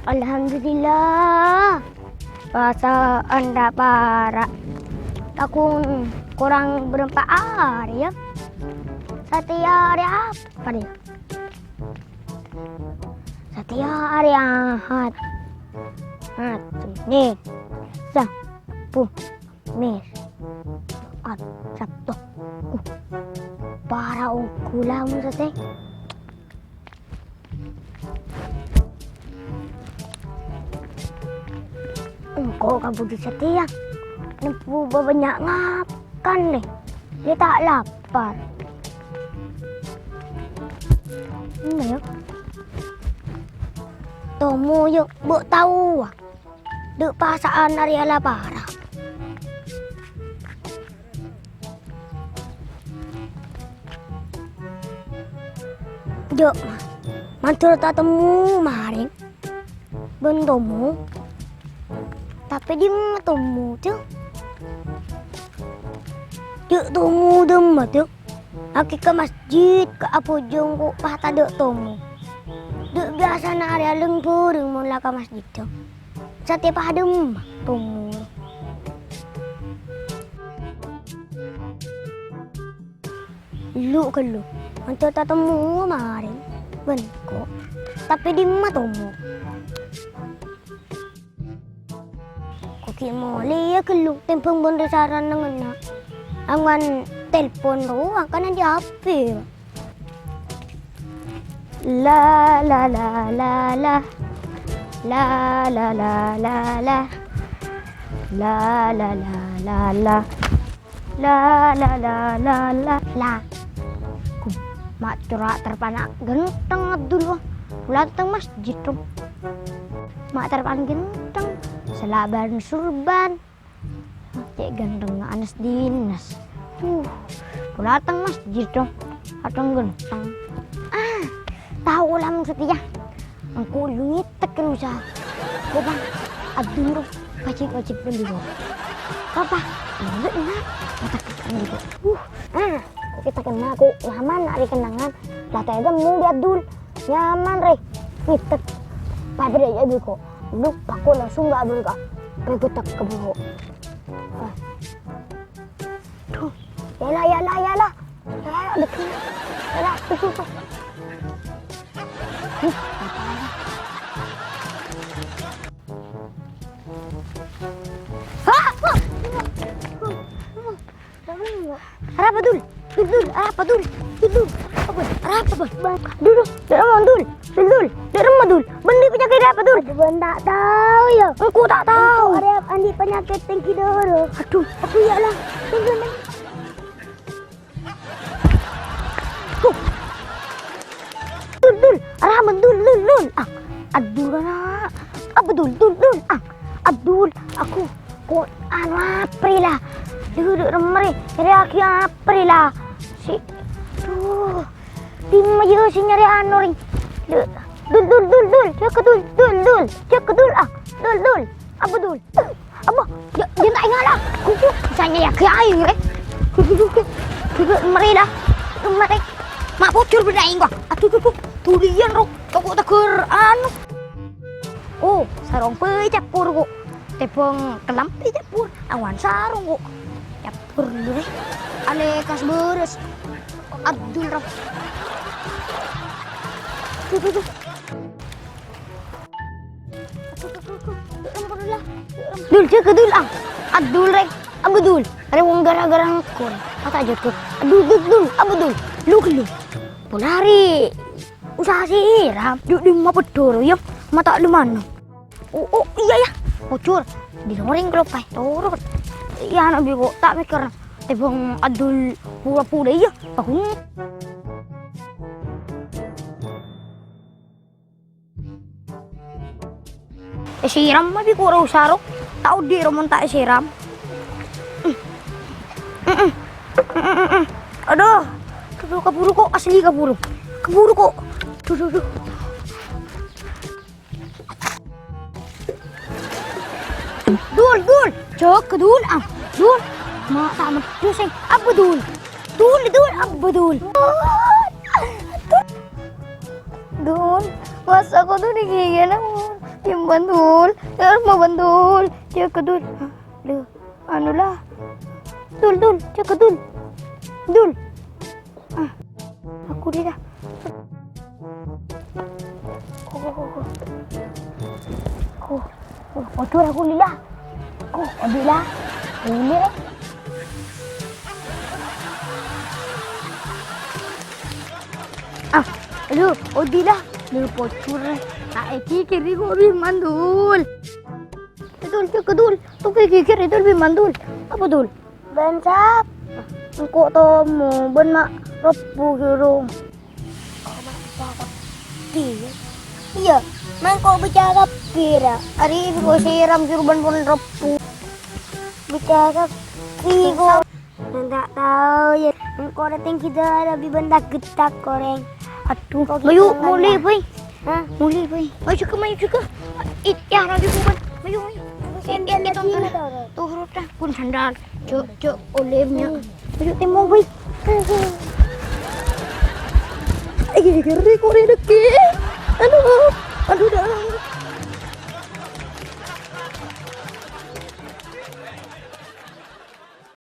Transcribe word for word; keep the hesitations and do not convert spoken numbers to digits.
Alhamdulillah, pasa'an la para'. Langkong korang bârâmpa arè, yâ? Satèya arè apa, yâ? Satèya arè Ahad. Ahad, Senin, Selasa, Rabu, Kamis, Jumat, Sabtu. Uh, para' ongghu la mon satèya. Engko' kabudhi satèya nembu bâbânnya' ngakan, lè. Yâ ta' lapar. Enna, yâ. Tomo, yâ, bâ' taowa. Dâ' pasa'an arèya la para'. Jhâ', mandhâr tatemmo marèn bân Tomo. Tapè dimma Tomo, Cè'? Jhâ' Tomo dimma, Cè'? Aghi ka masjid, ka abhâjâng ko' pas tadâ' Tomo. Dâ' biyasana arèya lèng-bhâreng mon la ka masjid, Cè'. Satèya padâ emma pongol. Lu ghâllu, mandhâr tatemmo marèn bân ko', tapè dimma Tomo? Ko' ghi' molèya ghâllu tèmbhâng bân rè-sarana ngenna'. Angowan telpon rowa kan andi' H P. La, la, la, la, la. La, la, la, la, la. La, la, la, la, la. La, la, la, la, la. La. Kum, ma' cora' tarpana ghântheng Abdul, wah. Pola teng masjid, dong. Ma' tarpana ghântheng. Salaban surban. Cè' ghântheng Anas Dinas. Uh, pola teng masjid, dong. Ateng ghântheng. Ah, tao la mon satèya. Engko' lu ngètèk rusa. Ko', Bang, Abdul ro wajib-wajib bâli, ko'. Apa? Enggak, enggak. Mata kita ini, ko'. Uh, ah, ko' kita kena, ko'. Nyaman, nak, rè kennengngan. La ta' ètemmo bi' Abdul. Nyaman, rè. Ngètèk. Padâ rè, yâ, bi' ko'. Lu, aku langsung nggak Abdul, Kak. Pegotak ke bawah. Ah. Duh, yâ la, yâ la, yâ la. Yâ la, betul. Yâ la, betul, betul. Huh, apa ya? Ah, ah. Arapa, Dul? Dul, Dul, arapa, Dul? Dul, Dul, arapa, Dul? Arapa, Dul? Dul, Dul, arapa, Dul? Dul, Dul, dâ' remma, Dul? Bânnè panyakèt apa, Dul? Bân ta' tao, yâ. Engko' ta' tao. Engko' arèya andi' panyakèt tinggi darah. Adhu, adhu, yâ Allah. Dul, Dul, Dul. Huh. Dul, Dul, arapa, Dul, Dul, Dul? Ah, adhu, kana'. Apa, Dul, Dul, Dul? Ah, adhu, aku, ko', anu, apri la. Dhu, dhu, remma rè. Nyarèyaghi apri la. Si, duh. Dimma yâ sè nyarè anu rèng? Dul, Dul, Dul, Dul, Dul, jâgâ Dul, Dul, Dul, jâgâ Dul, ah, Dul, Dul, apa Dul? Apa? Jâ-, jâ' ta' èngala. Kuku, bisa nyarèyaghi aèng, rè. Dul, Dul, Dul, Dul, mari lah, mari. Ma' pojhur bânnè aèng, wah. Adhu, adhu, adhu. Dhuliyân, ro. Toko teger, anu. Oh, sarong bhâi cappor, ko'. Tèmbhâng kellambi cappor. Awan sarong, ko'. Cappor, dhu, rè. Alèkas bârâs. Abdul, ro. Tuh, tuh, tuh. Dul, jâgâ, Dul, ah. Abdul, rè. Abdul. Rè wong ghârâ-ghârâ engko', rè. Mata jâgâ. Adhu, Dul, Dul. Apa, Dul? Lu, lu. Polari. Usaha sèram. Dhu, dimma peddhâ, ro, yâ. Mata lu mana? Oh, oh, iyâ, iyâ. Pojhur. Di lorèng keloppa, torot. Iyâ, ana' bi' ko' ta' mèkkèr. Tèmbhâng Abdul pura-pura, iyâ. Bangun. Èsèram, ma' bi' ko' ro, saro. Ta' odi' ro mon ta' èsèram. Adhu. Adhu, kaburu, ko', asli kaburu. Kaburu, ko'. Dhu, dhu, dhu. Dul, Dul. Jâgâ, Dul. Ah, Dul. Ma' ta' meddhu, sèng. Apa, Dul? Dul, Dul. Apa, Dul? Dul, masa' ko' Dul ghi' kènè, Dul? Cem Bandul, ya, ma Bandul, jâgâ Dul. Loh, anu la. Dul, Dul, jâgâ Dul. Dul. Ah, aku dia dah. Oh, oh, oh, oh. Oh, oh, oh, aku lila. Oh, oh, lila. Ini, eh. Ah, aduh, Odila, lu pocor. Tak eki kiri kok lebih mandul. Betul, cek, betul. Tuh kayak kiri itu lebih mandul. Apa, Dul? Ban sap. Engko' tomo, ban ma' rebbu jurung. Iya, mengko' bicara pira? Ari engko' siram jurban pon rebbu. Bicara pira? Enggak tahu ya. Engko' dateng kita lebih bentak getak koreng. Aduh, engko' kita ayo mulai, Boy. Hah? Mulai, Boy. Ayo juga, ayo juga. It, ya, lagi bukan. Ayo, ayo. It, it, itu tuh. Tuh, huruf dah. Pun sandal. Cok, cok, olemnya. Ayo, tembok, Boy. Eh, ngeri, kok ini deket. Aduh, aduh, dah.